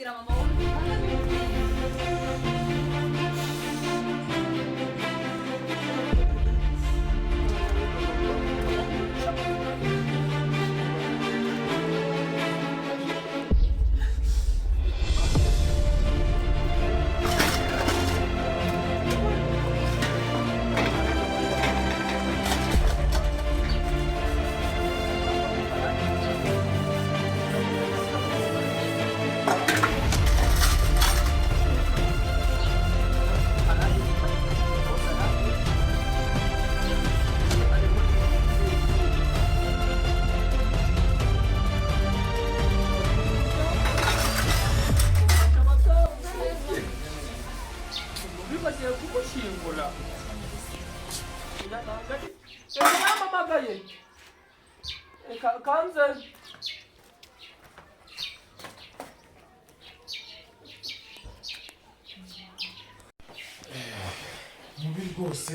kubibwira mama wowe. Bibagiye kugushyingura. Ese yampamagaye? Reka kanze. Mubi rwose,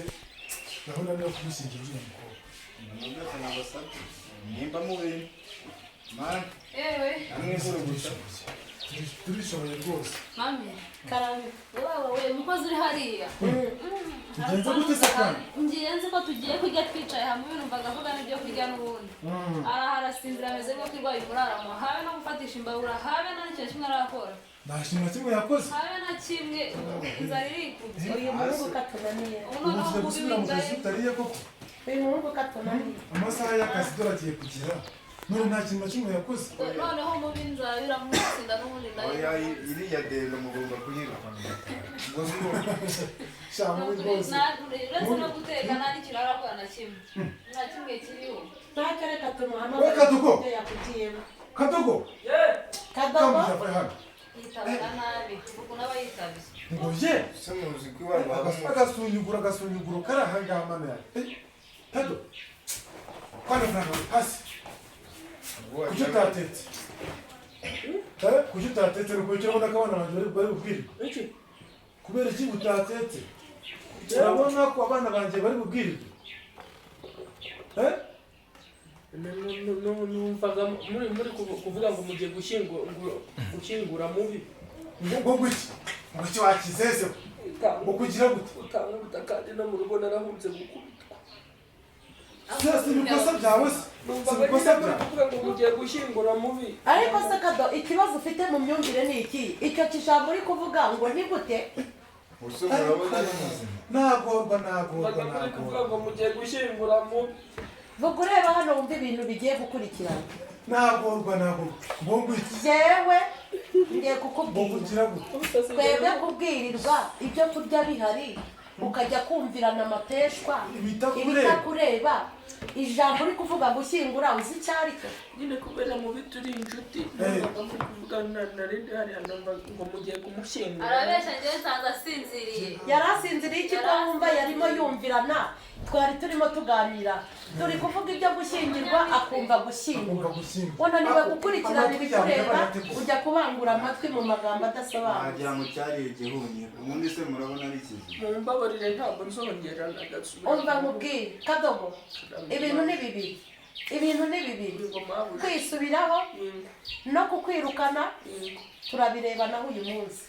gahunda niyo kumushyingira uriya mukobwa. Ibintu byose nabasabye nimba mubi mani Yewe. Namwe gusa. Turishoboye rwose. Mami. Karame. Wowe we umukozi uri hariya. Tugenze gute se kandi? Ngiye nzi ko tugiye kurya twicaye hamwe, numvaga avuga n'ibyo kurya n'ubundi. Araha arasinzira ameze nk'uko irwaye umuraramo, habe no gufatisha imbabura, habe nta n'ikintu kimwe arakora. Nta kintu na kimwe yakoze? Habe na kimwe, inzara irikubye. Uyu muhungu katunaniye. Ubu Ubu noneho tugiye mubi gusubira mu kazi w'inzara. tutariye koko? Uyu muhungu katunaniye. Amasaha y'akazi dore agiye kugera, none nta kintu na kimwe yakoze. Noneho mubi inzara biramutsinda n'ubundi Oya. ndayo. Iriya dendo mugomba kuyirukana ubwo si Sha mubi rwose. Uretse no guteka nta n'ikintu arakora na kimwe, nta kimwe kiriho. Ntacyo, reka We tumuhamagare. Kadogo! Ibyo yakugiyemo. Kadogo! Ye. Kadogo. Kamuja ava hano. Yitabira nabi ukuntu aba yitabye. Ngo ye. Se muzi ko iwanyu haba Agasunyuguro, agasunyuguro kari ahangaha, mana yawe. Eh, Kado, kwana faranga hasi. Kuki utatetse? Eh, kuki utatetse? Ni ukubera urabona ko abana banjye bari bubwirirwe. Iki? Kubera iki utatetse? Urabona ko abana banjye bari bubwirirwe, eh? Numvaga muri kuvuga ngo mugiye gushyingura mubi. Ngo gwiki? Ngo iki wakizeze? Ngo kugira gute? Utankubita kandi no mu rugo narahunze gukubitwa. Si ibikosa byawe se, si Numvaga ibikosa nyine muri byawe. kuvuga ngo mugiye gushyingura mubi. Ariko se Kado, ikibazo ufite mu myumvire ni iki? Icyo kijambo uri kuvuga ngo ni gute? Ubuse murabona ari muzima? Nagorwa, nagorwa. Numvaga muri kuvuga Nagorwa. ngo mugiye gushyingura mubi. Vuga ureba hano, wumva ibintu bigiye gukurikirana. Nagorwa, nagorwa. Ngo ngwiki? Jewe ngiye Ngo kukubwira. kugira gute? Twebwe kubwirirwa ibyo kurya bihari, ukajya kumvirana amateshwa. Ibitakureba. Ibitakureba. Ijambo uri kuvuga gushyingura, uzi icyo ari cyo? Nyine kubera mubi turi inshuti, numvaga muri kuvuga narindi hariya, numva ngo mugiye kumushyingura. Arabeshya, njyewe nsanze asinziriye. Yari asinziriye iki ko wumva yarimo yumvirana? Twari turimo tuganira, turi kuvuga ibyo gushyingirwa, akumva gushyingura. Akumva gushyingura. Unaniwe gukurikirana Amatwi yawe ibikureba. yabaye ate? Ujya kubangura amatwi mu magambo adasobanutse. Wagira ngo cyari igihunyira. Ubundi se murabona ari kizima? Mumbabarire, ntabwo nzongera nagasubira. Umva nkubwire Kadogo, ibintu ni bibiri, ibintu ni bibiri: kwisubiraho no kukwirukana. Turabirebanaho uyu munsi.